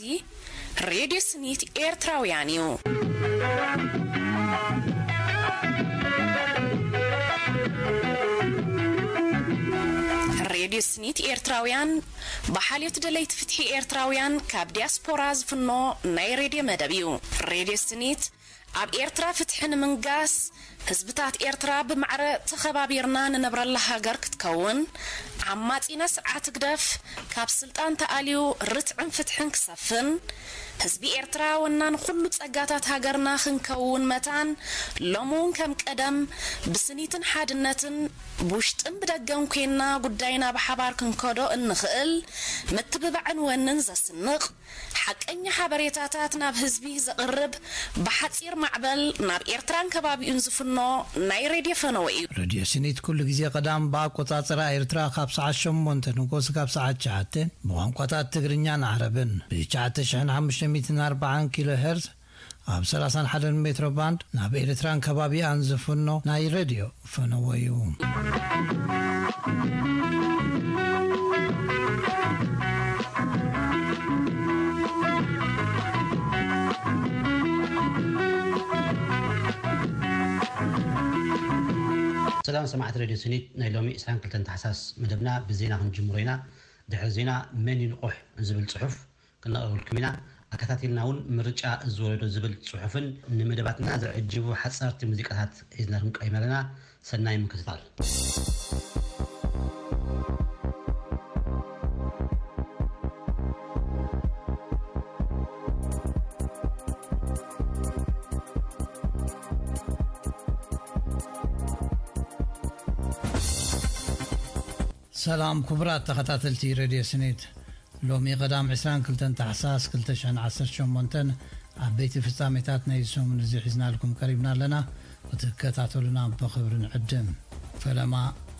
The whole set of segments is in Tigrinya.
እዚ ሬድዮ ስኒት ኤርትራውያን እዩ። ሬድዮ ስኒት ኤርትራውያን ብሓልዮት ደለይቲ ፍትሒ ኤርትራውያን ካብ ዲያስፖራ ዝፍኖ ናይ ሬድዮ መደብ እዩ። ሬድዮ ስኒት ኣብ ኤርትራ ፍትሒ ንምንጋስ፣ ህዝብታት ኤርትራ ብማዕረ ተኸባቢርና ንነብረላ ሃገር ክትከውን፣ ዓማጺና ስርዓት ህግደፍ ካብ ስልጣን ተኣልዩ ርትዕን ፍትሕን ክሰፍን፣ ህዝቢ ኤርትራ ወናን ኩሉ ጸጋታት ሃገርና ክንከውን መታን፣ ሎሚ እውን ከም ቀደም ብስኒትን ሓድነትን ብውሽጥን ብደገን ኮይንና ጉዳይና ብሓባር ክንከዶ እንኽእል ምትብባዕን ወንን ዘስንቕ፣ ሓቀኛ ሓበሬታታት ናብ ህዝቢ ዘቕርብ፣ ብሓጺር ማዕበል ናብ ኤርትራን ከባቢኡን ዝፍኖ ናይ ሬድዮ ፈነወ እዩ። ሬድዮ ስኒት ኩሉ ግዜ ቀዳም ብኣቆጻጽራ ኤርትራ ካብ ሰዓት ሸሞንተ ንጎስ ካብ ሰዓት ትሽዓተ ብቋንቋታት ትግርኛን ዓረብን፣ ብ ትሽዓተ ሽሕን ሓሙሽተ ሚእትን ኣርባዓን ኪሎ ሄርዝ ኣብ ሰላሳን ሓደን ሜትሮ ባንድ ናብ ኤርትራን ከባቢኣን ዝፍኖ ናይ ሬድዮ ፈነወ እዩ። ሰላም ሰማዕቲ ሬድዮ ስኒት፣ ናይ ሎሚ ዕስራን ክልተን ታሕሳስ መደብና ብዜና ክንጅምሮ ኢና። ድሕሪ ዜና መን ይንቑሕ ዝብል ጽሑፍ ክነቕርበልኩም ኢና። ኣከታቲልና እውን ምርጫ እዚ ወለዶ ዝብል ጽሑፍን ንመደባትና ዝዕጅቡ ሓጸርቲ ሙዚቃታት ሒዝናልኩም ቀሪብና ኣለና። ሰናይ ምክትታል። ሰላም ክቡራት ተኸታተልቲ ሬድዮ ስኒት፣ ሎሚ ቀዳም ዕስራን ክልተን ታሕሳስ ክልተ ሽሕን ዓሰርተ ሸሞንተን ዓበይቲ ፍጻሜታት ናይዚ ሰሙን እዚ ሒዝናልኩም ቀሪብና ኣለና። ክትከታተሉና ብኽብሪ ንዕድም። ፈለማ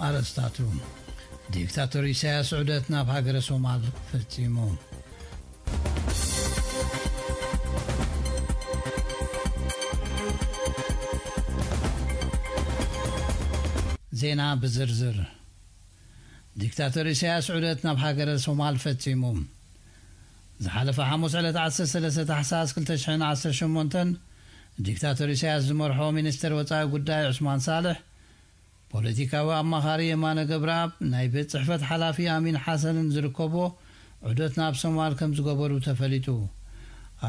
ኣርእስታቱ። ዲክታቶር ኢሳያስ ዑደት ናብ ሃገረ ሶማል ፈጺሙ። ዜና ብዝርዝር። ዲክታቶር ኢሳያስ ዑደት ናብ ሃገረ ሶማል ፈጺሙ። ዝሓለፈ ሓሙስ ዕለት ዓሰርተ ሰለስተ ታሕሳስ ክልተ ሽሕን ዓሰርተ ሸሞንተን ዲክታቶር ኢሳያስ ዝመርሖ ሚኒስተር ወጻኢ ጉዳይ ዑስማን ሳልሕ፣ ፖለቲካዊ ኣማኻሪ የማነ ገብረኣብ፣ ናይ ቤት ጽሕፈት ሓላፊ ኣሚን ሓሰንን ዝርከብዎ ዑደት ናብ ሶማል ከም ዝገበሩ ተፈሊጡ።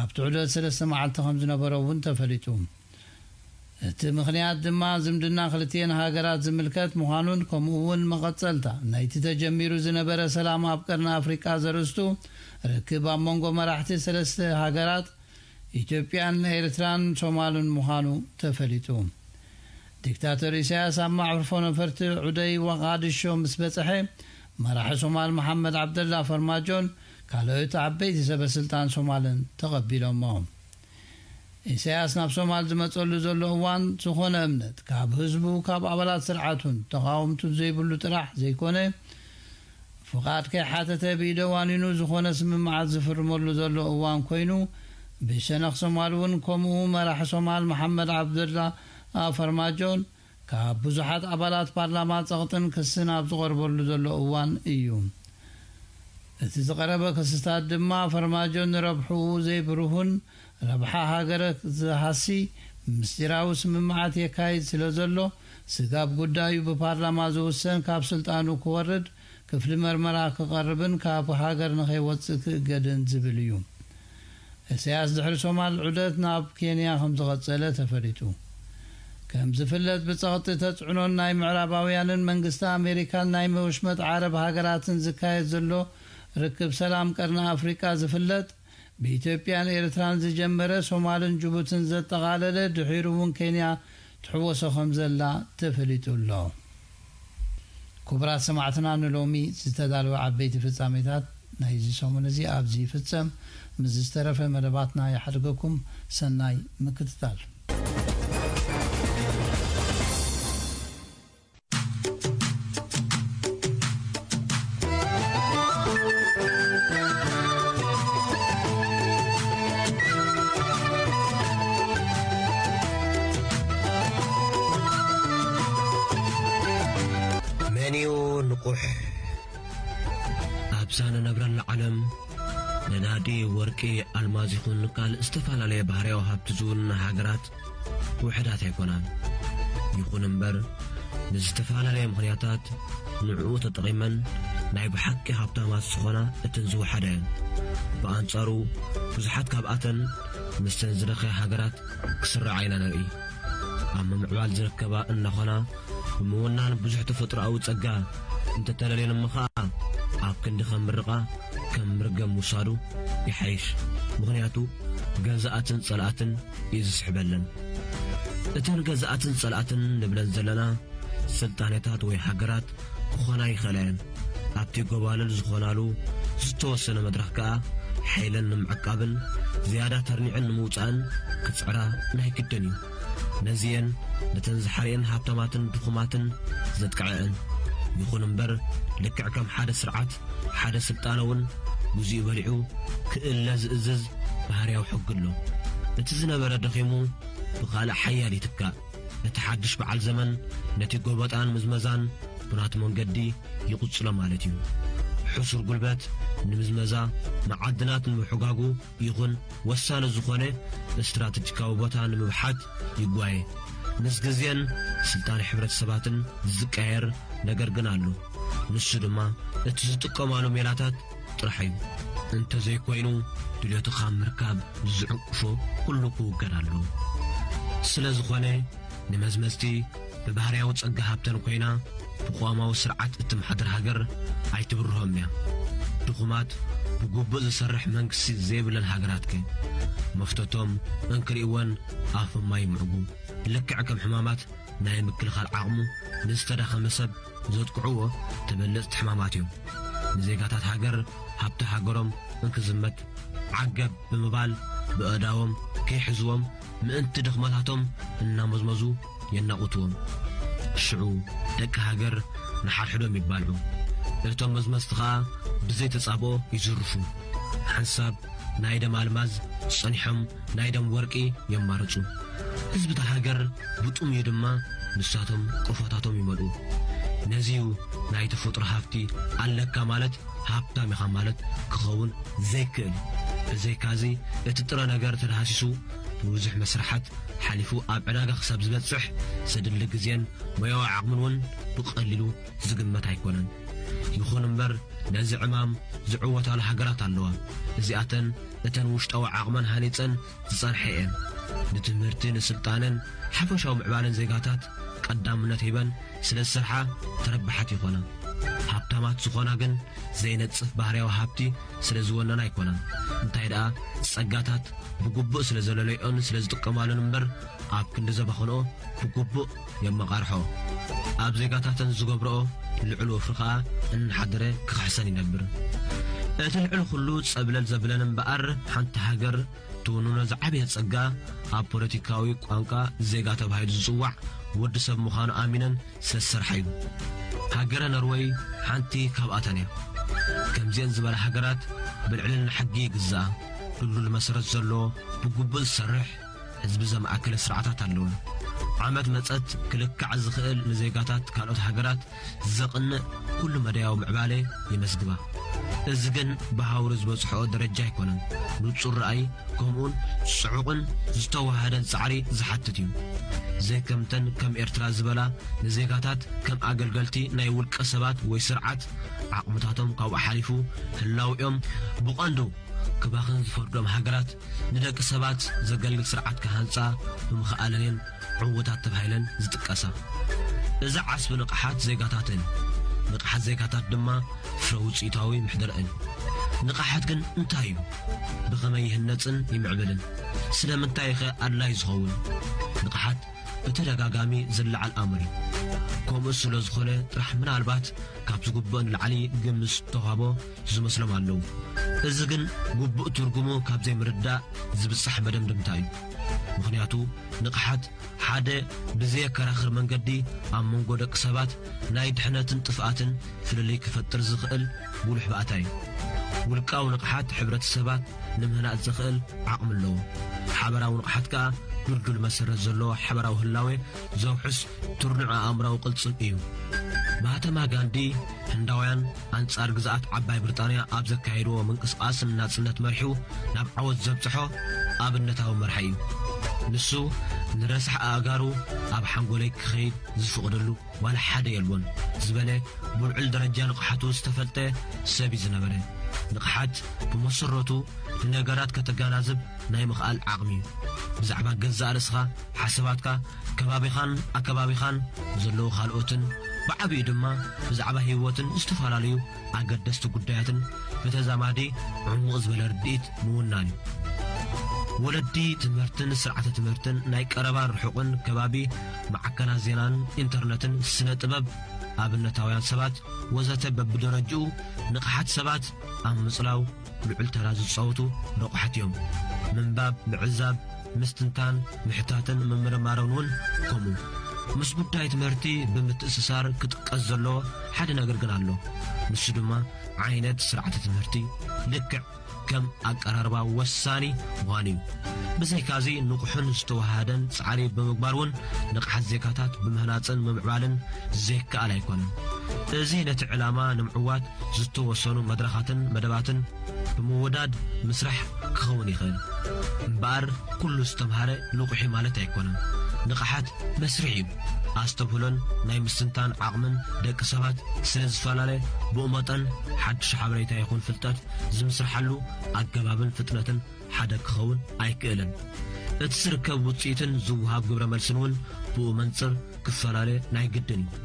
ኣብቲ ዑደት ሰለስተ መዓልቲ ከም ዝነበሮ እውን ተፈሊጡ። እቲ ምኽንያት ድማ ዝምድና ክልቲኤን ሃገራት ዝምልከት ምዃኑን፣ ከምኡ እውን መቐጸልታ ናይቲ ተጀሚሩ ዝነበረ ሰላም ኣብ ቀርኒ ኣፍሪቃ ዘርእስቱ ርክብ ኣብ መንጎ መራሕቲ ሰለስተ ሃገራት ኢትዮጵያን ኤርትራን ሶማልን ምዃኑ ተፈሊጡ። ዲክታቶር ኢሳያስ ኣብ መዕርፎ ነፈርቲ ዑደይ መቓድሾ ምስ በጽሐ፣ መራሒ ሶማል መሓመድ ዓብደላ ፈርማጆን ካልኦት ዓበይቲ ሰበ ስልጣን ሶማልን ተቐቢሎሞ። ኢሳያስ ናብ ሶማል ዝመጸሉ ዘሎ እዋን፣ ዝኾነ እምነት ካብ ህዝቡ፣ ካብ ኣባላት ስርዓቱን ተቓወምቱን ዘይብሉ ጥራሕ ዘይኮነ፣ ፍቓድ ከይሓተተ ብኢደ ዋኒኑ ዝኾነ ስምምዓት ዝፍርመሉ ዘሎ እዋን ኮይኑ፣ ብሸነኽ ሶማል እውን ከምኡ መራሒ ሶማል መሓመድ ዓብደላ ፈርማጆን ካብ ብዙሓት ኣባላት ፓርላማ ጸቕጥን ክስን ኣብ ዝቐርበሉ ዘሎ እዋን እዩ። እቲ ዝቐረበ ክስታት ድማ ፈርማጆ ንረብሕኡ ዘይብርሁን ረብሓ ሃገረ ዝሃሲ ምስጢራዊ ስምምዓት የካይድ ስለ ዘሎ፣ ስጋብ ጉዳዩ ብፓርላማ ዝውሰን ካብ ስልጣኑ ክወርድ፣ ክፍሊ መርመራ ክቐርብን ካብ ሃገር ንኸይወጽእ ክእገድን ዝብል እዩ። ኢሳያስ ድሕሪ ሶማል ዑደት ናብ ኬንያ ከም ዝቐጸለ ተፈሊጡ። ከም ዝፍለጥ፣ ብጸቕጢ ተጽዕኖን ናይ ምዕራባውያንን መንግስቲ ኣሜሪካን ናይ መወሽመጥ ዓረብ ሃገራትን ዝካየድ ዘሎ ርክብ ሰላም ቀርኒ ኣፍሪቃ ዝፍለጥ፣ ብኢትዮጵያን ኤርትራን ዝጀመረ ሶማልን ጅቡትን ዘጠቓለለ፣ ድሒሩ እውን ኬንያ ትሕወሶ ከም ዘላ ተፈሊጡ ኣሎ። ክቡራት ሰማዕትና፣ ንሎሚ ዝተዳለወ ዓበይቲ ፍጻሜታት ናይዚ ሰሙን እዚ ኣብዚ ይፍጸም። ምስ ዝተረፈ መደባትና ይሓድገኩም። ሰናይ ምክትታል። መን እዩ ንቑሕ? ኣብዛ ንነብረላ ዓለም ነዳዲ፣ ወርቂ፣ ኣልማዝ ይኹን ካልእ ዝተፈላለየ ባህርያዊ ሃብቲ ዝውንና ሃገራት ውሕዳት ኣይኮናን። ይኹን እምበር፣ ንዝተፈላለየ ምኽንያታት ንዕኡ ተጠቒመን ናይ ብሓቂ ሃብታማት ዝኾና እተን ዝወሓዳ እየን። ብኣንጻሩ፣ ብዙሓት ካብኣተን ምስተን ዝደኸያ ሃገራት ክስራዓ ኢና ንርኢ። ኣብ ምምዕባል ዝርከባ እናኾና፣ ብምውናን ብዙሕ ተፈጥሮኣዊ ጸጋ እንተተለልየን እሞ ኸኣ፣ ኣብ ክንዲ ከም ምርቓ፣ ከም ምርገም ምውሳዱ ይሓይሽ። ምኽንያቱ፣ ገዛእትን ጸላእትን እዩ ዝስሕበለን። እተን ገዛእትን ጸላእትን ንብለን ዘለና ስልጣኔታት ወይ ሃገራት ክኾና ይኽእላ እየን። ኣብቲ ጎባልል ዝኾናሉ ዝተወሰነ መድረኽ ከኣ፣ ሓይለን ንምዕቃብን ዝያዳ ተርኒዐን ንምውጻእን ክጽዕራ ናይ ግድን እዩ። ነዚየን ነተን ዝሓርየን ሃብታማትን ድኹማትን ዘጥቅዐ እየን። ይኹን እምበር፣ ልክዕ ከም ሓደ ስርዓት፣ ሓደ ስልጣነ እውን ግዚኡ በሊዑ ክእለ ዝእዝዝ ባህርያዊ ሕጊ ኣሎ። እቲ ዝነበረ ደኺሙ ብኻልእ ሓያል ይትካእ። እቲ ሓድሽ በዓል ዘመን ነቲ ጎበጣን ምዝመዛን ብናቱ መንገዲ ይቕጽሎ ማለት እዩ። ሕሱር ጉልበት ንምዝመዛ፣ መዓድናት ንምሕጋጉ ይኹን ወሳኒ ዝኾነ ስትራተጂካዊ ቦታ ንምብሓት ይጓየ። ምስ ግዜን ስልጣን ሕብረተሰባትን ዝቀየር ነገር ግን ኣሎ። ንሱ ድማ እቲ ዝጥቀማሉ ሜላታት ጥራሕ እዩ። እንተዘይኮይኑ፣ ድልየቱ ካብ ምርካብ ዝዕንቅፎ ኩሉ ክውገድ ኣለዎ። ስለ ዝኾነ፣ ንመዝመዝቲ ብባህርያዊ ጸጋ ሃብተን ኮይና፣ ብቆማዊ ስርዓት እትመሓደር ሃገር ኣይትብርሆም እያ። ድኹማት፣ ብግቡእ ዝሰርሕ መንግስቲ ዘይብለን ሃገራትከ? መፍተቶም እንክርእይወን ኣፎም ኣይምዕጉ። ልክዕ ከም ሕማማት ናይ ምክልኻል ዓቕሙ ንዝተዳኸመ ሰብ ዘጥቅዕዎ ተበለጽቲ ሕማማት እዮም። ንዜጋታት ሃገር ሃብቲ ሃገሮም እንክዝመት ዓገብ ብምባል ብኣእዳዎም ከይሕዝዎም ምእንቲ ድኽመታቶም እናመዝመዙ የናቑትዎም። ሽዑ ደቂ ሃገር ንሓድሕዶም ይባልዑ። እቶም መዝመዝቲ ኸኣ ብዘይ ተጻብኦ ይዝርፉ። ሓንሳብ ናይ ደም ኣልማዝ ጸኒሖም ናይ ደም ወርቂ የማርጹ። ህዝቢ እታ ሃገር ብጥሙዩ ድማ ንሳቶም ቆፎታቶም ይመልኡ። ነዚዩ ናይ ተፈጥሮ ሃብቲ ኣለካ ማለት ሃብታም ኢኻ ማለት ክኸውን ዘይክእል። ብዘይካዚ እቲ ጥረ ነገር ተዳህሲሱ ብብዙሕ መስርሓት ሓሊፉ ኣብ ዕዳጋ ክሳብ ዝበጽሕ ዘድሊ ግዜን ሞያዊ ዓቕምን እውን ብቐሊሉ ዝግመት ኣይኮነን። ይኹን እምበር ነዚ ዕማም ዝዕወታሉ ሃገራት ኣለዋ። እዚኣተን እተን ውሽጣዊ ዓቕመን ሃኒጸን ዝጸንሐ እየን። ንትምህርቲ፣ ንስልጣነን ሓፈሻዊ ምዕባለን ዜጋታት ቀዳምነት ሂበን ስለ ዝሰርሓ ተረባሓት ይኾና። ሃብታማት ዝኾና ግን ዘይነጽፍ ባህርያዊ ሃብቲ ስለ ዝወነና ኣይኮናን። እንታይ ደኣ ጸጋታት ብግቡእ ስለ ዘለለይኦን ስለ ዝጥቀማሉን እምበር ኣብ ክንዲ ዘባኽንኦ ብግቡእ የመቓርሖ። ኣብ ዜጋታተን ዝገብረኦ ልዑል ወፍሪ ኸኣ እናሓደረ ክኽሕሰን ይነብር። እቲ ልዕሊ ኩሉ ጸብለል ዘብለን እምበኣር ሓንቲ ሃገር ትውንኖ ዝዓበየ ጸጋ ኣብ ፖለቲካዊ ቋንቋ ዜጋ ተባሂሉ ዝጽዋዕ ወዲ ሰብ ምዃኑ ኣሚነን ስለ ዝሰርሓ እዩ። ሃገረ ኖርወይ ሓንቲ ካብኣተን እያ። ከምዚአን ዝበላ ሃገራት ብልዕልና ሕጊ ይግዛኣ። ድልዱል መሰረት ዘለዎ ብግቡእ ዝሰርሕ ህዝቢ ዘማእከለ ስርዓታት ኣለወን። ዓመት መጸት ክልካዕ ዝኽእል ንዜጋታት ካልኦት ሃገራት ዘቕንእ ኩሉ መዳያዊ ምዕባለ የመዝግባ። እዚ ግን ብሃውሪ ዝበጽሖኦ ደረጃ ኣይኮነን። ንጹር ራእይ ከምኡውን ጽዑቕን ዝተዋሃደን ጻዕሪ ዝሓትት እዩ። ዘይከምተን ከም ኤርትራ ዝበላ ንዜጋታት ከም ኣገልገልቲ ናይ ውልቀ ሰባት ወይ ስርዓት ዓቕምታቶም ካብኡ ሓሊፉ ህላውኦም ብቐንዱ ክባኽን ዝፈርዶም ሃገራት ንደቂ ሰባት ዘገልግል ስርዓት ክሃንጻ ብምኽኣለንን ዕዉታት ተባሂለን ዝጥቀሳ። እዚ ዓስቢ ንቕሓት ዜጋታትን ንቕሓት ዜጋታት ድማ ፍረ ውጽኢታዊ ምሕደርአን። ንቕሓት ግን እንታይ እዩ? ብኸመይ ይህነጽን ይምዕብልን? ስለምንታይ ኸ ኣድላይ ዝኸውን? ንቕሓት ብተደጋጋሚ ዝለዓል ኣምር እዩ። ከምኡ ስለ ዝኾነ ጥራሕ ምናልባት ካብ ዝግብኦ ንላዕሊ ግምት ዝተዋህቦ ዝመስሎም ኣለዉ። እዚ ግን ግቡእ ትርጉሙ ካብ ዘይምርዳእ ዝብጻሕ መደምደምታ እዩ። ምኽንያቱ ንቕሓት ሓደ ብዘየከራኽር መንገዲ ኣብ መንጎ ደቂ ሰባት ናይ ድሕነትን ጥፍኣትን ፍልልይ ክፈጥር ዝኽእል ጉሉሕ ባእታ እዩ። ውልቃዊ ንቕሓት ሕብረተሰባት ንምህናጽ ዘኽእል ዓቕሚ ኣለዎ። ሓበራዊ ንቕሓት ከኣ ድልዱል መሰረት ዘለዎ ሓበራዊ ህላዌ ዘውሕስ ትርኑዕ ኣእምራዊ ቅልጽም እዩ። ማህተማ ጋንዲ ህንዳውያን ኣንጻር ግዝኣት ዓባይ ብሪጣንያ ኣብ ዘካየድዎ ምንቅስቓስ ንናጽነት መሪሑ ናብ ዓወት ዘብጽሖ ኣብነታዊ መርሓ እዩ። ንሱ ንረሳሕ ኣእጋሩ ኣብ ሓንጎለይ ክኸይድ ዝፍቕደሉ ዋላ ሓደ የልቦን ዝበለ ብልዑል ደረጃ ንቕሓቱ ዝተፈልጠ ሰብ እዩ ዝነበረ። ንቕሓት ብመሰረቱ ንነገራት ከተጋናዝብ ናይ ምኽኣል ዓቕሚ እዩ። ብዛዕባ ገዛእ ርእስኻ፣ ሓሳባትካ፣ ከባቢኻን ኣከባቢኻን ዘለዉ ካልኦትን ብዓቢኡ ድማ ብዛዕባ ህይወትን ዝተፈላለዩ ኣገደስቲ ጉዳያትን ብተዛማዲ ዕሙቕ ዝበለ ርድኢት ምውናን እዩ። ወለዲ ትምህርትን ስርዓተ ትምህርትን ናይ ቀረባን ርሑቕን ከባቢ ማዕከናት ዜናን ኢንተርነትን ስነ ጥበብ ኣብነታውያን ሰባት ወዘተ በብደረጅኡ ንቕሓት ሰባት ኣብ ምጽላው ልዑል ተራ ዝጻወቱ ረቑሓት እዮም። ምንባብ፣ ምዕዛብ፣ ምስትንታን፣ ምሕታትን ምምርማርን እውን ከምኡ። ምስ ጉዳይ ትምህርቲ ብምትእስሳር ክጥቀስ ዘለዎ ሓደ ነገር ግን ኣሎ። ንሱ ድማ ዓይነት ስርዓተ ትምህርቲ ልክዕ ከም ኣቀራርባ ወሳኒ ምዃኑ እዩ። ብዘይካዚ ንቑሕን ዝተወሃደን ጻዕሪ ብምግባር እውን ንቕሓት ዜጋታት ብምህናጽን ምምዕባልን ዘይከኣል ኣይኮነን። እዚ ነቲ ዕላማ ንምዕዋት ዝተወሰኑ መድረኻትን መደባትን ብምውዳድ ምስራሕ ክኸውን ይኽእል። እምበኣር ኩሉ ዝተምሃረ ንቑሕ ማለት ኣይኮነን። ንቕሓት መስርሕ እዩ። ኣስተብህሎን ናይ ምስትንታን ዓቕምን ደቂ ሰባት ስለ ዝፈላለ ብኡ መጠን ሓድሽ ሓበሬታ ይኹን ፍልጠት ዝምስርሓሉ ኣገባብን ፍጥነትን ሓደ ክኸውን ኣይክእልን። እቲ ዝርከብ ውጽኢትን ዝወሃብ ግብረ መልስን እውን ብኡ መንጽር ክፈላለ ናይ ግድን እዩ።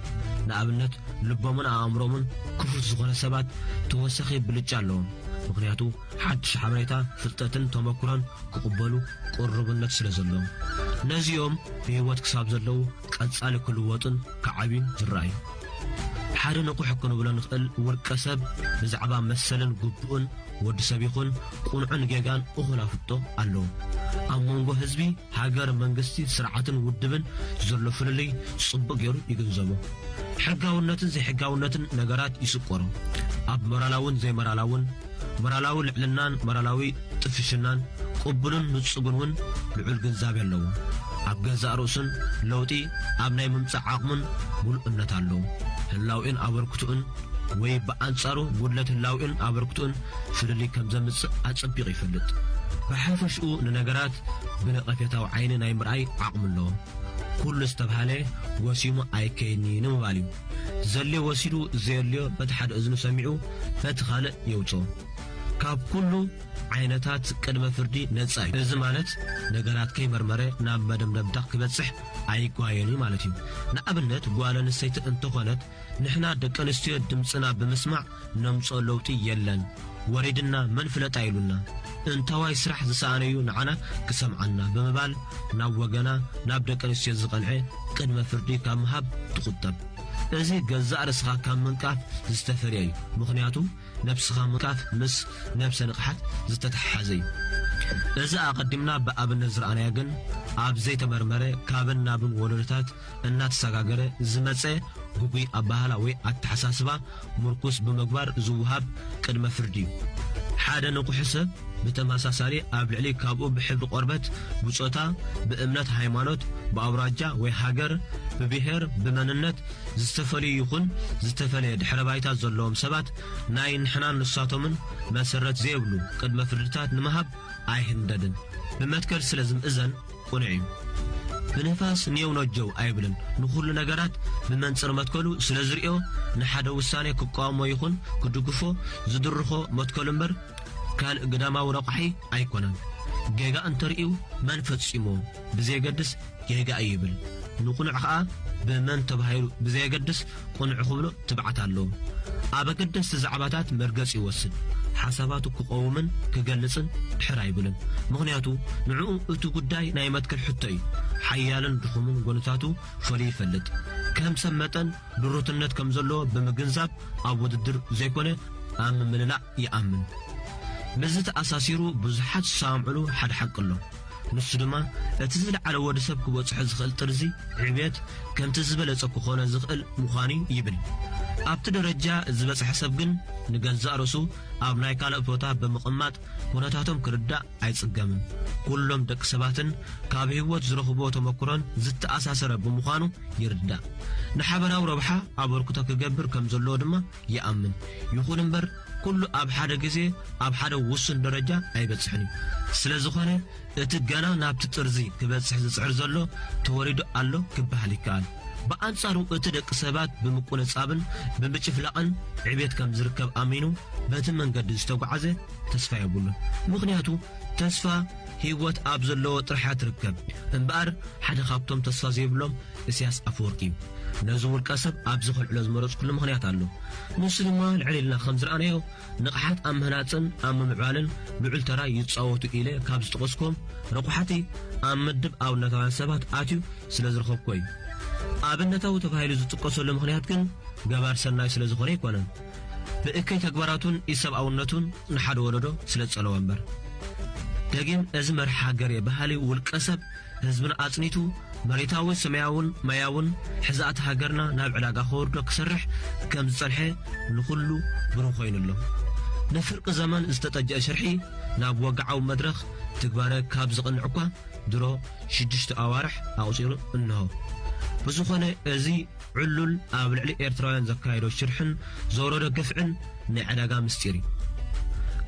ንኣብነት ልቦምን ኣእምሮምን ክፉት ዝኾነ ሰባት ተወሳኺ ብልጫ ኣለዎም። ምኽንያቱ ሓድሽ ሓበሬታ፣ ፍልጠትን ተመክሮን ክቕበሉ ቅሩብነት ስለ ዘለዎም። ነዚኦም ብህይወት ክሳብ ዘለዉ ቀጻሊ ክልወጡን ክዓብዩን ዝረኣዩ። ሓደ ንቑሕ ክንብሎ ንኽእል ውልቀ ሰብ ብዛዕባ መሰልን ግቡእን ወዲ ሰብ ይኹን ቁኑዕን ጌጋን እኹል ኣፍልጦ ኣለዎ። ኣብ መንጎ ህዝቢ፣ ሃገር፣ መንግስቲ፣ ስርዓትን ውድብን ዘሎ ፍልልይ ጽቡቕ ገይሩ ይግንዘቦ። ሕጋውነትን ዘይሕጋውነትን ነገራት ይስቆሮ። ኣብ ሞራላውን ዘይሞራላውን፣ ሞራላዊ ልዕልናን ሞራላዊ ጥፍሽናን ቅቡልን ንጹግን እውን ልዑል ግንዛቤ ኣለዎ። ኣብ ገዛእ ርእሱን ለውጢ ኣብ ናይ ምምጻእ ዓቕሙን ሙሉእ እምነት ኣለዎ። ህላውኢን ኣበርክትኡን ወይ ብኣንጻሩ ጉድለት ህላውኢን ኣበርክትኡን ፍልልይ ከም ዘምጽእ ኣጸቢቑ ይፈልጥ። ብሓፈሽኡ ንነገራት ብነቐፌታዊ ዓይኒ ናይ ምርኣይ ዓቕሚ ኣለዎ። ኩሉ ዝተብሃለ ጎሲሙ ኣይከይድን እዩ ንምባል እዩ። ዘድልዮ ወሲዱ፣ ዘየድልዮ በቲ ሓደ እዝኑ ሰሚዑ በቲ ካልእ የውጽኦ። ካብ ኩሉ ዓይነታት ቅድመ ፍርዲ ነጻ እዩ። እዚ ማለት ነገራት ከይመርመረ ናብ መደምደምታ ክበጽሕ ኣይጓየን እዩ ማለት እዩ። ንኣብነት ጓል ኣንስተይቲ እንተኾነት ንሕና ደቂ ኣንስትዮ ድምጽና ብምስማዕ ነምጽኦ ለውጢ የለን፣ ወሪድና መን ፍለጣ ኢሉና፣ እንታዋይ ስራሕ ዝሰኣነዩ ንዓና ክሰምዓና ብምባል ናብ ወገና ናብ ደቂ ኣንስትዮ ዝቐንዐ ቅድመ ፍርዲ ካብ ምሃብ ትቑጠብ። እዚ ገዛእ ርእስኻ ካብ ምንቃፍ ዝተፈልየ እዩ። ምኽንያቱ ነብስኻ ምንቃፍ ምስ ነብሰ ንቕሓት ዝተተሓሓዘ እዩ። እዚ ኣቐዲምና ብኣብነት ዝረኣናዮ ግን ኣብ ዘይተመርመረ ካብን ናብን ወለዶታት እናተሰጋገረ ዝመጸ ግጉይ ኣባህላ ወይ ኣተሓሳስባ ምርኩስ ብምግባር ዝወሃብ ቅድመ ፍርዲ እዩ። ሓደ ንቑሕ ሰብ ብተመሳሳሊ ኣብ ልዕሊ ካብኡ ብሕብሪ ቆርበት፣ ብጾታ፣ ብእምነት፣ ሃይማኖት፣ ብኣውራጃ ወይ ሃገር፣ ብብሄር፣ ብመንነት ዝተፈልዩ ይኹን ዝተፈለየ ድሕረ ባይታ ዘለዎም ሰባት ናይ ንሕናን ንሳቶምን መሰረት ዘይብሉ ቅድመ ፍርድታት ንምሃብ ኣይህንደድን። ብመትከል ስለ ዝምእዘን ቅኑዕ እዩ። ብንፋስ ኔው ነጀው ኣይብልን። ንኹሉ ነገራት ብመንጽር መትከሉ ስለ ዝርእዮ ንሓደ ውሳኔ ክቃወሞ ይኹን ክድግፎ ዝድርኾ መትከሉ እምበር ካልእ ግዳማዊ ረቋሒ ኣይኮነን። ጌጋ እንተርእዩ መን ፈጺሞ ብዘየገድስ ጌጋ እዩ ይብል። ንቕኑዕ ኸኣ ብመን ተባሂሉ ብዘየገድስ ቅኑዕ ክብሎ ትብዓት ኣለዎ። ኣብ ኣገደስቲ ዛዕባታት መርገጽ ይወስድ። ሓሳባቱ ክቐውምን ክገልጽን ድሕር ኣይብልን። ምኽንያቱ ንዕኡ እቲ ጉዳይ ናይ መትከል ሕቶ እዩ። ሓያልን ድኹምን ጎንታቱ ፈልዩ ይፈልጥ። ከም ሰብ መጠን ድሩትነት ከም ዘለዎ ብምግንዛብ ኣብ ውድድር ዘይኮነ ኣብ ምምልላእ ይኣምን። ምስዚ ተኣሳሲሩ ብዙሓት ዝሰማምዕሉ ሓደ ሓቂ ኣሎ። ንሱ ድማ እቲ ዝለዓለ ወዲ ሰብ ክበጽሖ ዝኽእል ጥርዚ ዕብየት ከምቲ ዝበለጸ ክኾነ ዝኽእል ምዃኑ ይብል። ኣብቲ ደረጃ ዝበጽሐ ሰብ ግን ንገዛእ ርእሱ ኣብ ናይ ካልእ ቦታ ብምቕማጥ ኩነታቶም ክርዳእ ኣይጽገምን። ኩሎም ደቂ ሰባትን ካብ ህይወት ዝረኽብዎ ተመክሮን ዝተኣሳሰረ ብምዃኑ ይርዳእ። ንሓበራዊ ረብሓ ኣበርክቶ ክገብር ከም ዘለዎ ድማ ይኣምን። ይኹን እምበር ኩሉ ኣብ ሓደ ግዜ ኣብ ሓደ ውሱን ደረጃ ኣይበጽሕን እዩ። ስለ ዝኾነ እቲ ገና ናብቲ ጥርዚ ክበጽሕ ዝጽዕር ዘሎ ተወሪዱ ኣሎ ክበሃል ይከኣል። ብኣንጻሩ እቲ ደቂ ሰባት ብምቁንጻብን ብምጭፍላቕን ዕቤት ከም ዝርከብ ኣሚኑ በቲ መንገዲ ዝተጓዓዘ ተስፋ የብሉን። ምኽንያቱ ተስፋ ህይወት ኣብ ዘለዎ ጥራሕ እያ ትርከብ። እምበኣር ሓደ ካብቶም ተስፋ ዘይብሎም እስያስ ኣፈወርቂ እዩ። ነዚ ውልቀ ሰብ ኣብዚ ከልዕሎ ዝመረጽኩሉ ምኽንያት ኣሎ። ንሱ ድማ ልዕል ኢልና ከም ዝረኣናዮ ንቕሓት ኣብ ምህናጽን ኣብ ምምዕባልን ልዑል ተራ ይጻወቱ ኢለ ካብ ዝጠቐስኩም ረቑሓቲ ኣብ ምድብ ኣብነታውያን ሰባት ኣትዩ ስለ ዝረኸብኩ እዩ። ኣብነታዊ ተባሂሉ ዝጥቀሰሉ ምኽንያት ግን ገባር ሰናይ ስለ ዝኾነ ኣይኮነን። ብእከይ ተግባራቱን ኢሰብኣውነቱን ንሓደ ወለዶ ስለ ዝጸለወ እምበር። ደጊም እዚ መርሓ ገሬ ባህሊ ውልቀ ሰብ ህዝብን ኣጽኒቱ መሬታዊ ሰማያውን ማያውን ሕዛእቲ ሃገርና ናብ ዕዳጋ ከወርዶ ክሰርሕ ከም ዝጸንሐ ንኹሉ ብሩህ ኮይኑ ኣሎ። ንፍርቂ ዘመን ዝተጠጀአ ሽርሒ ናብ ወግዓዊ መድረኽ ትግባረ ካብ ዝቕንዕ እኳ ድሮ ሽዱሽተ ኣዋርሕ ኣቑጺሩ እንሆ። ብዝኾነ እዚ ዕሉል ኣብ ልዕሊ ኤርትራውያን ዘካየዶ ሽርሕን ዘውረዶ ግፍዕን ናይ ዕዳጋ ምስጢር እዩ።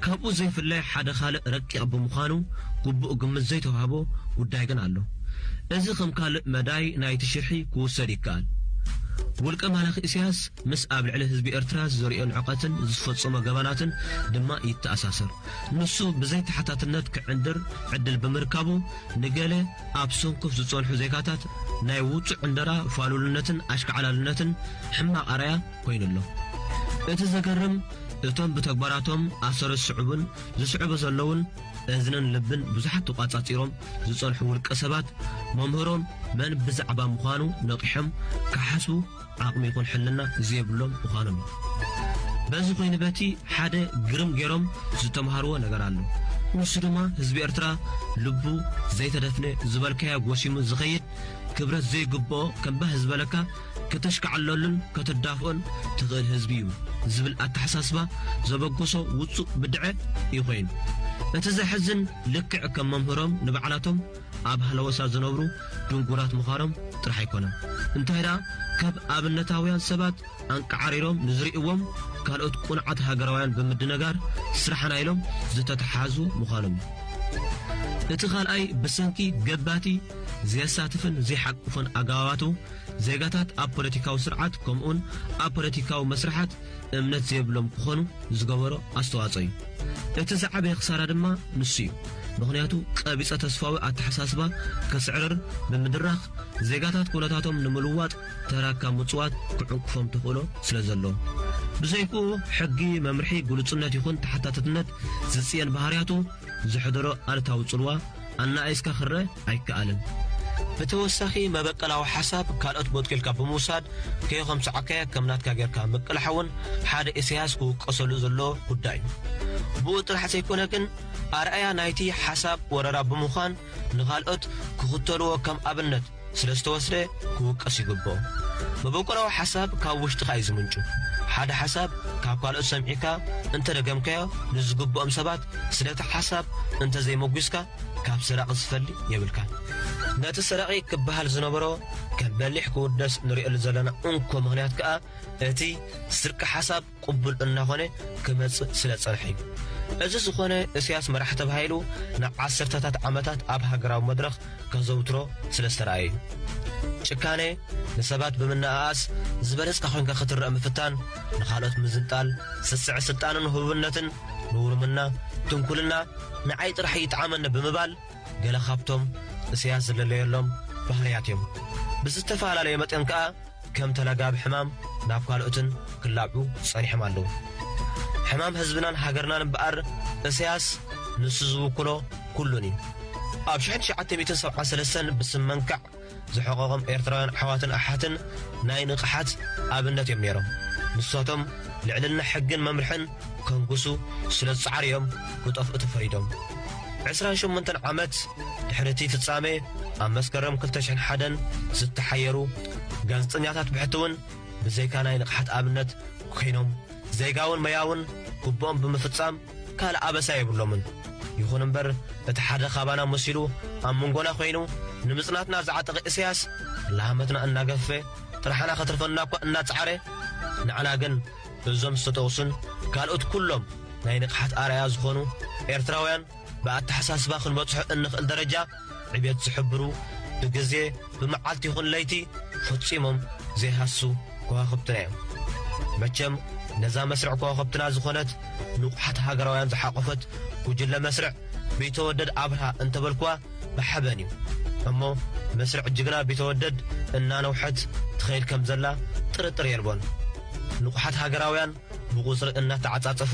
ካብኡ ዘይፍለ ሓደ ካልእ ረቂቕ ብምዃኑ ግቡእ ግምት ዘይተዋህቦ ጉዳይ ግን ኣሎ። እዚ ከም ካልእ መዳይ ናይቲ ሽርሒ ክውሰድ ይከኣል። ውልቀ መላኺ ኢሳያስ ምስ ኣብ ልዕሊ ህዝቢ ኤርትራ ዘርእዮ ንዕቀትን ዝፈጸሞ ገበናትን ድማ ይተኣሳሰር። ንሱ ብዘይ ተሓታትነት ክዕንድር ዕድል ብምርካቡ ንገለ ኣብ ሰንኮፍ ዝጸንሑ ዜጋታት ናይ ውጹዕ ዕንደራ ፋሉልነትን ኣሽካዕላልነትን ሕማቕ ኣርኣያ ኮይኑ ኣሎ። እቲ ዘገርም እቶም ብተግባራቶም ኣሰር ዝስዕቡን ዝስዕቡ ዘለውን እዝንን ልብን ብዙሓት ተቋጻጺሮም ዝጸንሑ ውልቀ ሰባት መምህሮም መን ብዛዕባ ምዃኑ ነቒሖም ክሓስቡ ዓቕሚ ይኹን ሕልና ዘይብሎም ምዃኖም እዩ። በዚ ኮይኑ በቲ ሓደ ግርም ገይሮም ዝተምሃርዎ ነገር ኣሎ። ንሱ ድማ ህዝቢ ኤርትራ ልቡ ዘይተደፍነ ዝበልካዮ ጎሲሙ ዝኸይድ ክብረት ዘይግብኦ ከም ባህ ዝበለካ ከተሽካዕለሉን ከተዳፍኦን ትኽእል ህዝቢ እዩ ዝብል ኣተሓሳስባ ዘበገሶ ውጹእ ብድዐ እዩ ኮይኑ። እቲ ዘሕዝን ልክዕ ከም መምህሮም ንባዕላቶም ኣብ ሃለወሳ ዝነብሩ ድንጉራት ምዃኖም ጥራሕ ኣይኮነን። እንታይ ደኣ ካብ ኣብነታውያን ሰባት ኣንቃዓሪሮም ንዝርእይዎም ካልኦት ቁኑዓት ሃገራውያን ብምድንጋር ስራሕና ኢሎም ዝተተሓዙ ምዃኖም እዩ። እቲ ካልኣይ ብሰንኪ ገባቲ ዘየሳትፍን ዘይሓቅፍን ኣገባባቱ ዜጋታት ኣብ ፖለቲካዊ ስርዓት ከምኡውን ኣብ ፖለቲካዊ መስርሓት እምነት ዘይብሎም ክኾኑ ዝገበሮ ኣስተዋጽኦ እዩ። እቲ ዝዓበየ ክሳራ ድማ ንሱ እዩ። ምኽንያቱ ቀቢጸ ተስፋዊ ኣተሓሳስባ ከስዕርር ብምድራኽ ዜጋታት ኩነታቶም ንምልዋጥ ተራ ካብ ምጽዋት ክዕንቅፎም ተኽእሎ ስለ ዘለዎ። ብዘይክኡ ሕጊ፣ መምርሒ፣ ግሉጽነት ይኹን ተሓታትነት ዝጽየን ባህርያቱ ዘሕደሮ ኣሉታዊ ጽልዋ ኣናኣይስካ ክረአ ኣይከኣልን። ብተወሳኺ መበቀላዊ ሓሳብ ካልኦት ቦጥኪልካ ብምውሳድ ከይኸም ሰዓካያ ከም ናትካ ጌርካ ምቅላሕ እውን ሓደ ኢሳያስ ክውቀሰሉ ዘለዎ ጉዳይ እዩ። ብኡ ጥራሕ ዘይኮነ ግን ኣርኣያ ናይቲ ሓሳብ ወረራ ብምዃን ንኻልኦት ክኽተልዎ ከም ኣብነት ስለ ዝተወስደ ክውቀስ ይግብኦ። መበቆላዊ ሓሳብ ካብ ውሽጥኻ እዩ ዝምንጩ። ሓደ ሓሳብ ካብ ካልኦት ሰሚዕካ እንተደገምካዮ ንዝግብኦም ሰባት ስለቲ ሓሳብ እንተዘይመጒስካ ካብ ሰራቒ ዝፈሊ የብልካን። ነቲ ሰራቒ ክበሃል ዝነበሮ ከም በሊሕ ክውደስ ንርእየሉ ዘለና እንኮ ምኽንያት ከኣ እቲ ስርቂ ሓሳብ ቅቡል እናኾነ ክመጽእ ስለ ጸንሐ እዩ። እዚ ዝኾነ እስያስ መራሕ ተባሂሉ ንዓሰርተታት ዓመታት ኣብ ሃገራዊ መድረኽ ከዘውትሮ ስለ ዝተረኣየ እዩ። ጭካኔ፣ ንሰባት ብምንኣኣስ ዝበለጽካ ኮይንካ ክትረአ ምፍታን፣ ንኻልኦት ምዝንጣል፣ ስስዐ ስልጣንን ህቡብነትን፣ ንውርምና፣ ትንኩልና፣ ንዓይ ጥራሕ ይጥዓመኒ ብምባል ገለ ካብቶም እስያስ ዝለለየሎም ባህርያት እዮም። ብዝተፈላለየ መጠን ከኣ ከም ተለጋቢ ሕማም ናብ ካልኦትን ክላብዑ ጸኒሖም ኣለዉ። ሕማም ህዝብናን ሃገርናን እምበኣር እስያስ ንሱ ዝውክሎ ኩሉን እዩ። ኣብ ሽሕን ትሽዓተ ሚእትን ሰብዓን ሰለስተን ብስም መንካዕ ዝሕቐቖም ኤርትራውያን ኣሕዋትን ኣሓትን ናይ ንቕሓት ኣብነት እዮም ነይሮም። ንሳቶም ልዕልና ሕግን መምርሕን ከንግሱ ስለ ዝጸዓሩ እዮም ክጠፍኡ ተፈሪዶም። ዕስራን ሸሞንተን ዓመት ድሕሪ እቲ ፍጻሜ፣ ኣብ መስከረም ክልተ ሽሕን ሓደን ዝተሓየሩ ጋዜጠኛታት ብሕቲ እውን ብዘይካ ናይ ንቕሓት ኣብነት ኮይኖም፣ ዜጋውን መያውን ግቡኦም ብምፍጻም ካልእ ኣበሳ የብሎምን። ይኹን እምበር፣ እቲ ሓደ ካባና መሲሉ ኣብ መንጎና ኮይኑ ንምጽናትና ዝዓጠቐ ኢሳያስ፣ ላሃመትና እናገፈፈ፣ ጥርሓና ከትርፈና እኳ እናጸዓረ፣ ንዓና ግን እዞም ዝተጠቕሱን ካልኦት ኩሎም ናይ ንቕሓት ኣርኣያ ዝኾኑ ኤርትራውያን ብኣተሓሳስባ ክንበጽሖ እንኽእል ደረጃ ዕብየት ዝሕብሩ፣ ብግዜ፣ ብመዓልቲ ይኹን ለይቲ ፈጺሞም ዘይሃሱ ከዋኽብትና እዮም። መቸም ነዛ መስርዕ ከዋኽብትና ዝኾነት ንቑሓት ሃገራውያን ዝሓቖፈት ጉጅለ መስርዕ ቢተወደድ ኣብርሃ እንተበልኳ ብሓበን እዩ። እሞ መስርዕ ጅግና ቢተወደድ እናነውሐት ትኸይድ ከም ዘላ ጥርጥር የልቦን። ንቑሓት ሃገራውያን ብቑጽሪ እናተዓጻጸፉ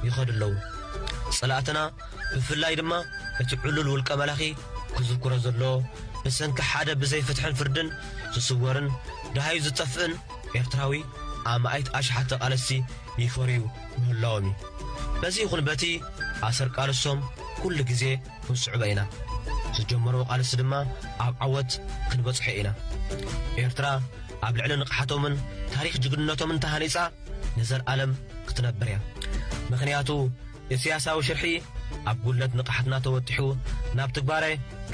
ይኸዱ ኣለዉ። ጸላእትና ብፍላይ ድማ እቲ ዕሉል ውልቀ መላኺ ክዝክሮ ዘለዎ፣ ብሰንኪ ሓደ ብዘይ ፍትሕን ፍርድን ዝስወርን ደሃዩ ዝጠፍእን ኤርትራዊ ኣማኢት ኣሽሓት ተቓለስቲ ይፈርዩ ምህላዎም እዩ። በዚ ይኹን በቲ ኣሰር ቃልሶም ኩሉ ግዜ ክንስዕቦ ኢና። ዝጀመርዎ ቃልሲ ድማ ኣብ ዓወት ክንበጽሖ ኢና። ኤርትራ ኣብ ልዕሊ ንቕሓቶምን ታሪኽ ጅግንነቶምን ተሃኒጻ ንዘለኣለም ክትነብር እያ። ምኽንያቱ፣ ኢሳያሳዊ ሽርሒ ኣብ ጉድለት ንቕሓትና ተወጢሑ ናብ ትግባረ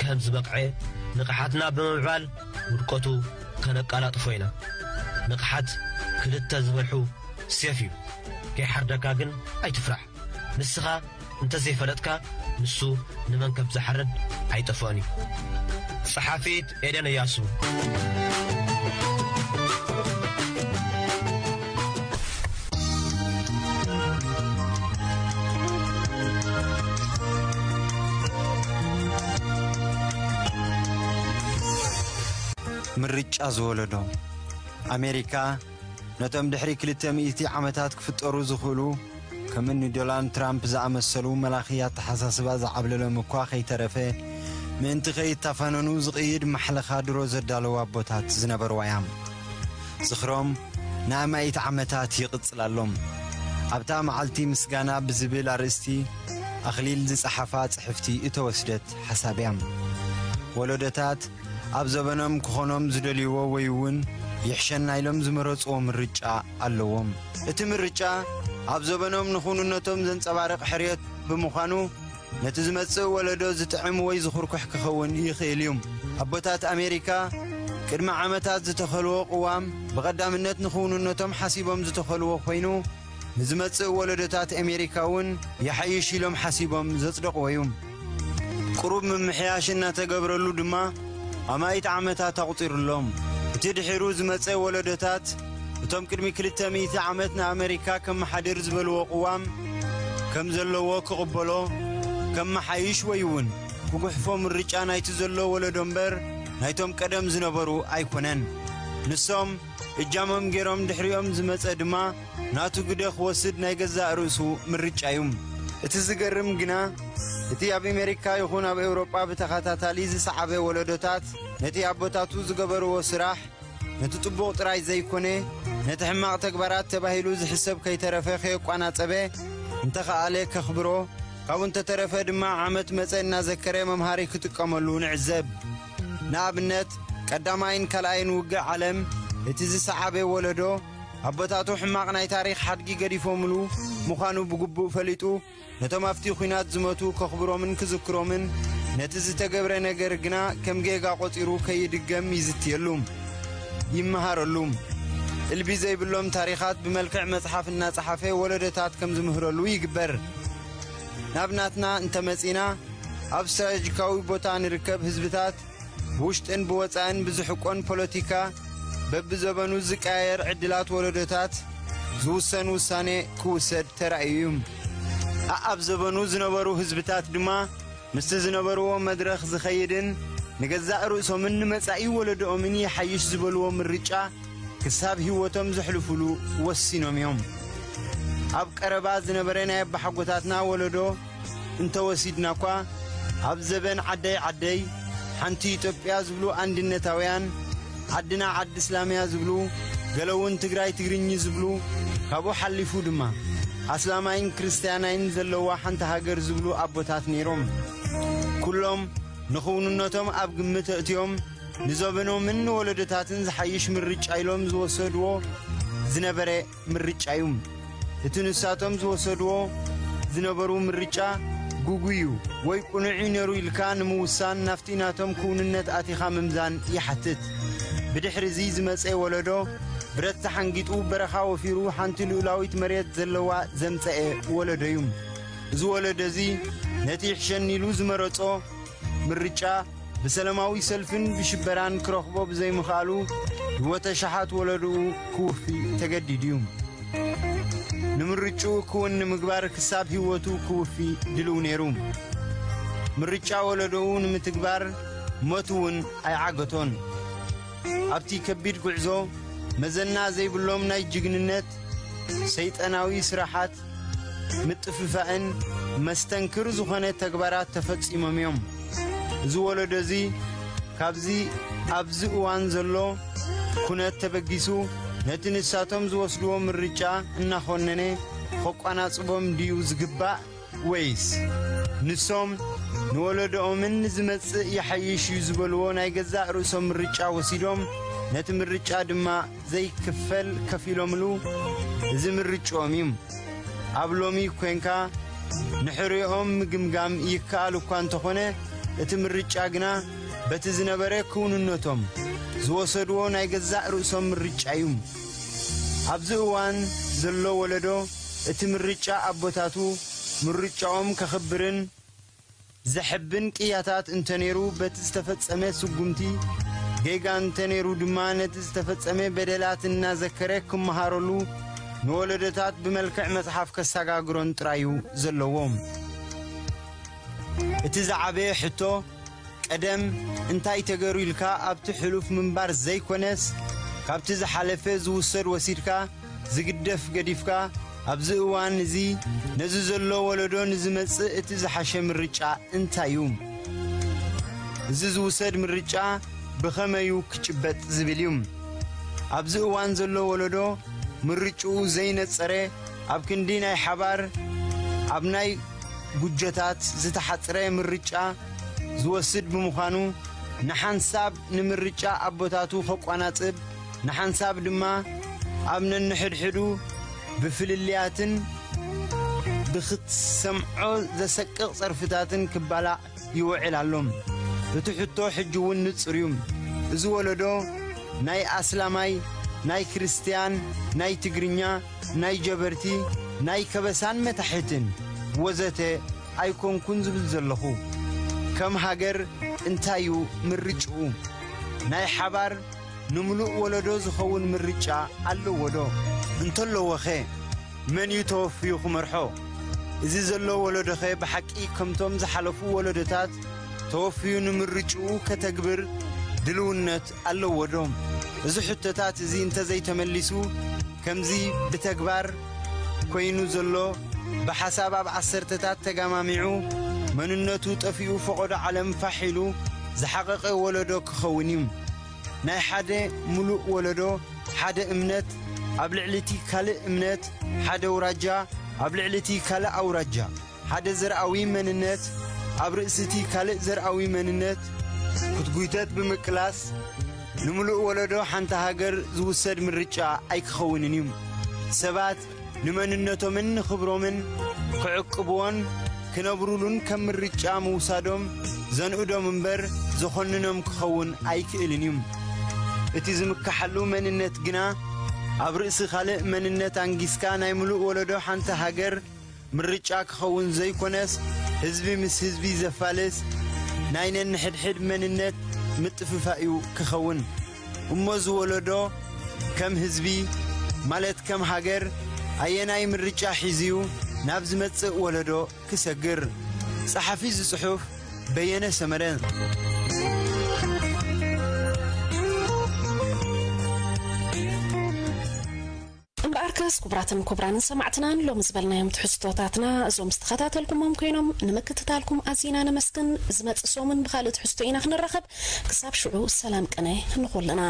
ከም ዝበቕዐ፣ ንቕሓትና ብምምዕባል ውድቀቱ ከነቀላጥፎ ኢና። ንቕሓት ክልተ ዝበልሑ ሴፍ እዩ። ከይሓርደካ ግን ኣይትፍራሕ። ንስኻ እንተዘይፈለጥካ፣ ንሱ ንመን ከም ዝሓርድ ኣይጠፍኦን እዩ። ጸሓፊት ኤደን እያሱ። ምርጫ ዝወለዶ። ኣሜሪካ ነቶም ድሕሪ ክልተ ሚእቲ ዓመታት ክፍጠሩ ዝኽእሉ፣ ከም እኒ ዶናልድ ትራምፕ ዝኣመሰሉ መላኺ ኣተሓሳስባ ዝዓብለሎም እኳ ከይተረፈ፣ ምእንቲ ከይተፋነኑ ዝቕይድ ማሕለኻ ድሮ ዘዳለዉ ኣቦታት ዝነበርዋ እያ። ዝኽሮም ንኣማኢት ዓመታት ይቕጽል ኣሎ። ኣብታ መዓልቲ ምስጋና ብዝብል ኣርእስቲ ኣኽሊል ዝጸሓፋ ጽሕፍቲ እተወስደት ሓሳብ እያ። ወለዶታት ኣብ ዘበኖም ክኾኖም ዝደልይዎ ወይ እውን ይሕሸና ኢሎም ዝመረጽዎ ምርጫ ኣለዎም። እቲ ምርጫ ኣብ ዘበኖም ንኽውንነቶም ዘንጸባርቕ ሕርየት ብምዃኑ፣ ነቲ ዝመጽእ ወለዶ ዝጥዕም ወይ ዝኹርኩሕ ክኸውን ይኽእል እዩ። ኣቦታት ኣሜሪካ ቅድሚ ዓመታት ዝተኸልዎ ቅዋም ብቐዳምነት ንኽውንነቶም ሓሲቦም ዝተኸልዎ ኮይኑ፣ ንዝመጽእ ወለዶታት ኣሜሪካ እውን ይሓይሽ ኢሎም ሓሲቦም ዘጽደቕዎ እዩ። ቁሩብ ምምሕያሽ እናተገብረሉ ድማ ኣማኢት ዓመታት ኣቑጺሩሎም። እቲ ድሒሩ ዝመጸ ወለዶታት፣ እቶም ቅድሚ ክልተ ሚእቲ ዓመት ንኣመሪካ ከመሓድር ዝበልዎ ቅዋም ከም ዘለዎ ክቕበሎ፣ ከመሓይሽ ወይ እውን ክጉሕፎ ምርጫ ናይቲ ዘሎ ወለዶ እምበር ናይቶም ቀደም ዝነበሩ ኣይኮነን። ንሶም እጃሞም ገይሮም ድሕሪኦም ዝመጸ ድማ ናቱ ግደ ክወስድ ናይ ገዛእ ርእሱ ምርጫ እዩ። እቲ ዝገርም ግና፣ እቲ ኣብ ኣሜሪካ ይኹን ኣብ ኤውሮጳ ብተኸታታሊ ዝሰዓበ ወለዶታት ነቲ ኣቦታቱ ዝገበርዎ ስራሕ፣ ነቲ ጽቡቕ ጥራይ ዘይኮነ፣ ነቲ ሕማቕ ተግባራት ተባሂሉ ዝሕሰብ ከይተረፈ ከየቋናጸበ፣ እንተኸኣለ ከኽብሮ፣ ካብኡ እንተተረፈ ድማ ዓመት መጸ እናዘከረ መምሃሪ ክጥቀመሉ ንዕዘብ። ንኣብነት፣ ቀዳማይን ካልኣይን ውግእ ዓለም፣ እቲ ዝሰዓበ ወለዶ፣ ኣቦታቱ ሕማቕ ናይ ታሪኽ ሓድጊ ገዲፎምሉ ምዃኑ ብግቡእ ፈሊጡ፣ ነቶም ኣብቲ ኲናት ዝሞቱ ከኽብሮምን ክዝክሮምን፣ ነቲ ዝተገብረ ነገር ግና ከም ጌጋ ቆጺሩ ከይድገም ይዝትየሉ፣ ይመሃረሉ። እልቢ ዘይብሎም ታሪኻት ብመልክዕ መጽሓፍ እናጸሓፈ ወለዶታት ከም ዝምህረሉ ይግበር። ናብ ናትና እንተመጺና፣ ኣብ ስትራቴጂካዊ ቦታ ንርከብ ህዝብታት፣ ብውሽጥን ብወጻእን ብዝሕቆን ፖለቲካ፣ በብዘበኑ ዝቀያየር ዕድላት ወለዶታት ዝውሰን ውሳኔ ክውሰድ ተራእዩ እዩ። ኣኣብ ዘበኑ ዝነበሩ ህዝብታት ድማ ምስቲ ዝነበርዎ መድረኽ ዝኸይድን ንገዛእ ርእሶምን ንመጻኢ ወለዶኦምን ይሓይሽ ዝበልዎ ምርጫ ክሳብ ህይወቶም ዘሕልፉሉ ወሲኖም እዮም። ኣብ ቀረባ ዝነበረ ናይ ኣባሓጎታትና ወለዶ እንተወሲድና እኳ፣ ኣብ ዘበን ዓደይ ዓደይ፣ ሓንቲ ኢትዮጵያ ዝብሉ ኣንድነታውያን፣ ዓድና ዓዲ እስላምያ ዝብሉ፣ ገለ እውን ትግራይ ትግርኝ ዝብሉ፣ ካብኡ ሓሊፉ ድማ ኣስላማይን ክርስትያናይን ዘለዋ ሓንቲ ሃገር ዝብሉ ኣቦታት ነይሮም። ኩሎም ንኽውንነቶም ኣብ ግምት ኣእትዮም፣ ንዘበኖምን ንወለዶታትን ዝሓይሽ ምርጫ ኢሎም ዝወሰድዎ ዝነበረ ምርጫ እዩ። እቲ ንሳቶም ዝወሰድዎ ዝነበሩ ምርጫ ግጉይ እዩ ወይ ቅኑዕ እዩ ነይሩ ኢልካ ንምውሳን ናብቲ ናቶም ክውንነት ኣቲኻ ምምዛን ይሓትት። ብድሕሪ እዚ ዝመጸ ወለዶ ብረት ተሓንጊጡ በረኻ ወፊሩ ሓንቲ ልኡላዊት መሬት ዘለዋ ዘምጸኤ ወለዶ እዩ። እዚ ወለዶ እዚ ነቲ ይሕሸኒ ኢሉ ዝመረጾ ምርጫ ብሰላማዊ ሰልፍን ብሽበራን ክረኽቦ ብዘይምኽኣሉ ህይወተ ሸሓት ወለድኡ ክውፊ ተገዲዱ እዩ። ንምርጭኡ ክውን ንምግባር ክሳብ ህይወቱ ክውፊ ድልው ነይሩ። ምርጫ ወለድኡ ንምትግባር ሞት እውን ኣይዓገቶን። ኣብቲ ከቢድ ጉዕዞ መዘና ዘይብሎም ናይ ጅግንነት ሰይጠናዊ ስራሓት ምጥፍፋእን መስተንክር ዝኾነ ተግባራት ተፈጺሞም እዮም። እዚ ወለዶ እዚ ካብዚ ኣብዚ እዋን ዘሎ ኩነት ተበጊሱ ነቲ ንሳቶም ዝወስድዎ ምርጫ እናኾነነ ከቋናጽቦም ድዩ ዝግባእ? ወይስ ንሶም ንወለዶኦምን ንዝመጽእ ይሓይሽ እዩ ዝበልዎ ናይ ገዛእ ርእሶም ምርጫ ወሲዶም ነቲ ምርጫ ድማ ዘይክፈል ከፊሎምሉ? እዚ ምርጭኦም እዩ። ኣብ ሎሚ ኮንካ ንሕሪኦም ምግምጋም ይከኣል እኳ እንተኾነ እቲ ምርጫ ግና በቲ ዝነበረ ክውንነቶም ዝወሰድዎ ናይ ገዛእ ርእሶም ምርጫ እዩ። ኣብዚ እዋን ዘሎ ወለዶ እቲ ምርጫ ኣቦታቱ ምርጫኦም ከኽብርን ዘሕብን ቅያታት እንተነይሩ በቲ ዝተፈጸመ ስጉምቲ፣ ጌጋ እንተነይሩ ድማ ነቲ ዝተፈጸመ በደላት እናዘከረ ክመሃረሉ ንወለዶታት ብመልክዕ መጽሓፍ ከሰጋግሮን ጥራዩ ዘለዎም። እቲ ዝዓበየ ሕቶ ቀደም እንታይ ተገሩ ኢልካ ኣብቲ ሕሉፍ ምንባር ዘይኮነስ ካብቲ ዝሓለፈ ዝውሰድ ወሲድካ ዝግደፍ ገዲፍካ ኣብዚ እዋን እዚ ነዚ ዘሎ ወለዶ ንዝመጽእ እቲ ዝሓሸ ምርጫ እንታይ እዩ? እዚ ዝውሰድ ምርጫ ብኸመዩ ክጭበጥ ዝብል እዩ። ኣብዚ እዋን ዘሎ ወለዶ ምርጭኡ ዘይነጸረ ኣብ ክንዲ ናይ ሓባር ኣብ ናይ ጉጆታት ዝተሓጽረ ምርጫ ዝወስድ ብምዃኑ ንሓንሳብ ንምርጫ ኣቦታቱ ከቋናጽብ ንሓንሳብ ድማ ኣብ ነንሕድሕዱ ብፍልልያትን ብኽትሰምዖ ዘሰቅቕ ጸርፍታትን ክባላዕ ይውዕል ኣሎ። እቲ ሕቶ ሕጂ እውን ንጹር እዩ። እዚ ወለዶ ናይ ኣስላማይ፣ ናይ ክርስትያን፣ ናይ ትግርኛ፣ ናይ ጀበርቲ፣ ናይ ከበሳን መታሕትን ወዘተ ኣይኮንኩን ዝብል ዘለኹ። ከም ሃገር እንታይ እዩ ምርጭኡ? ናይ ሓባር ንምሉእ ወለዶ ዝኸውን ምርጫ ኣለዎ ዶ? እንተለዎኸ መን እዩ ተወፍዩ ክመርሖ? እዚ ዘሎ ወለዶኸ ብሓቂ ከምቶም ዝሓለፉ ወለዶታት ተወፍዩ ንምርጭኡ ከተግብር ድልውነት ኣለዎ ዶ? እዚ ሕቶታት እዚ እንተዘይተመሊሱ ከምዚ ብተግባር ኮይኑ ዘሎ ብሓሳብ ኣብ ዓሰርተታት ተጋማሚዑ መንነቱ ጠፊኡ ፈቐዶ ዓለም ፋሕ ኢሉ ዝሓቐቐ ወለዶ ክኸውን እዩ። ናይ ሓደ ምሉእ ወለዶ ሓደ እምነት ኣብ ልዕሊ እቲ ካልእ እምነት ሓደ ኣውራጃ ኣብ ልዕሊ እቲ ካልእ ኣውራጃ ሓደ ዘርኣዊ መንነት ኣብ ርእሲ እቲ ካልእ ዘርኣዊ መንነት ክትጉይተት ብምቅላስ ንምሉእ ወለዶ ሓንቲ ሃገር ዝውሰድ ምርጫ ኣይክኸውንን እዩ። ሰባት ንመንነቶምን ንኽብሮምን ክዕቅብዎን ክነብሩሉን ከም ምርጫ ምውሳዶም ዘንእዶም እምበር ዘኾንኖም ክኸውን ኣይክእልን እዩ። እቲ ዝምከሓሉ መንነት ግና ኣብ ርእሲ ካልእ መንነት ኣንጊስካ ናይ ምሉእ ወለዶ ሓንቲ ሃገር ምርጫ ክኸውን ዘይኮነስ ህዝቢ ምስ ህዝቢ ዘፋልስ ናይ ነንሕድሕድ መንነት ምጥፍፋእ እዩ ክኸውን። እሞ ዝወለዶ ከም ህዝቢ ማለት ከም ሃገር ኣየናይ ምርጫ ሒዝዩ ናብ ዝመጽእ ወለዶ ክሰግር? ጸሓፊ እዚ ጽሑፍ በየነ ሰመረ። እምበኣርከስ ክቡራትን ክቡራንን ሰማዕትናን ሎሚ ዝበልናዮም ትሕዝቶታትና እዞም ዝተኸታተልኩሞም ኮይኖም ንምክትታልኩም ኣዚና ነመስግን። ዝመጽእ ሰሙን ብኻልእ ትሕዝቶ ኢና ክንራኸብ። ክሳብ ሽዑ ሰላም ቅነ ንኹልና።